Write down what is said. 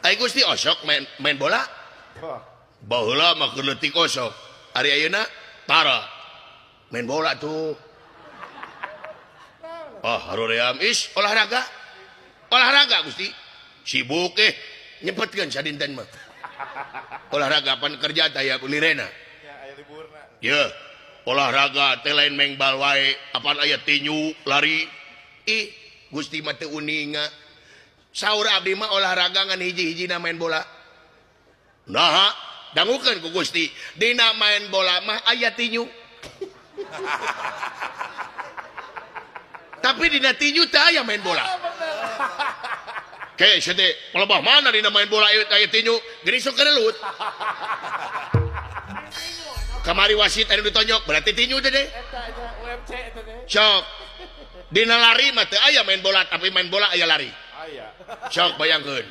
Ai Gusti osok main bola. Baheula mah keur leutik osok. Ari ayeuna tara. Main bola tuh. Ah, haroream is olahraga. Olahraga Gusti. Sibuk nyempetkeun sadinten mah. Olahraga pan kerja teh aya lirena. Ya, aya liburna. Ye, olahraga teh lain mengbal wae, apan aya tinju, lari. Ih, Gusti mah teu uninga. Saur abdi mah olahraga ngan hiji-hijina main bola. Naha, dangukeun ku Gusti. Dina main bola mah aya tinju. Tapi dina tinju teh aya main bola. Oke, sete, pelebah mana dina main bola aya tinju, geuning sok kerelut. Kamari wasit anu ditonjok, berarti tinju teh deh. Eta eta UFC eta teh. Sok. Dina lari mah teu aya main bola, tapi main bola aya lari. Aya. Sok bayangkeun.